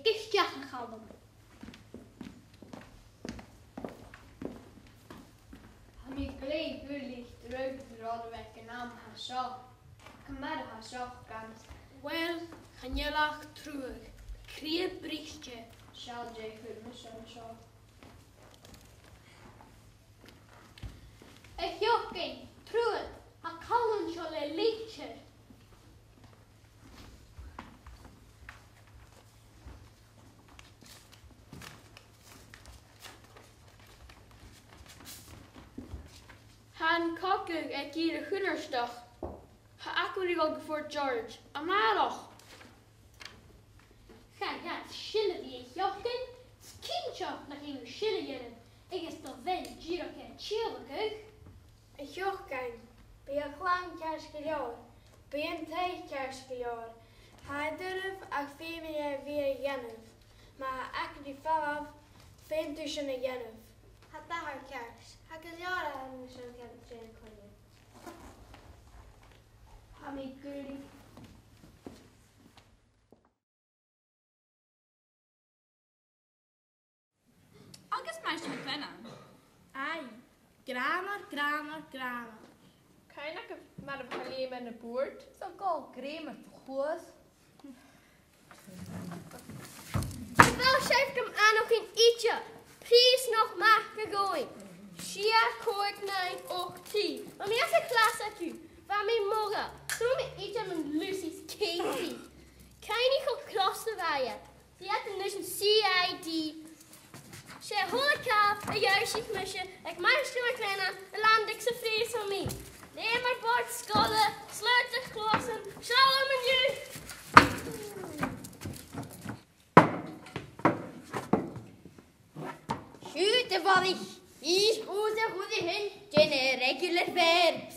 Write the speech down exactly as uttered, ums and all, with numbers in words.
Thig a-steach, a Chaluim. Tha mi glè bhuidheach gun robh thu aig an àm a tha seo. Ciamar a tha seo gad? Uill, chan eil ach truagh. Cridhe briste. Seall dè chuir mise an seo. A Sheocain, truagh, tha Calum seo le litir. Tha an cogadh aig ìre chunnartach. Tha aca ri dhol gu Fort George a-màireach. Cha ghabh sin a bhith, a Sheocain, 's cinnteach nach fheum thu sin a dhèanamh, agus do bheil dìreach air tìodhlacadh. A Sheocain, bidh a' chlann ceart gu leòr, bidh an taigh ceart gu leòr, tha e doirbh ach feumaidh e a bhith air a dhèanamh. Ma tha aca ri falbh, feumaidh tu sin a dhèanamh. Tha d' athair ceart, tha gu leòr ann an sin ceart, Jane Quinn. Tha mi ag iarraidh. Agus Maighstir MacLennan. Aye. Gràmar, gràmar, gràmar. Cuimhnich mar a bha leum air na bùird. 'S a' gabhail grèim air do chluas. Bha sibh gam aithneachadh idir. Prìosanach mac a' ghobhainn. Sia, còig, naoi, ochd, trì. Bha mi anns a' chlas agaibh. Bha mi modhail. Chunnaic mi idir mun Lucy's Katie. Cuimhnich cho crosta 's a bha i. Bha iad a-nis an C I D. 'S e a h-uile càil a dh'ionnsaich mise aig Maighstir MacLennan a landaig sa phrìosan mi. Leum air bòrd sgoile, slaod a' chluasan, seall an-diugh! Siuthad, a bhalaich, is cùis a chur a-rithist den irregular verb.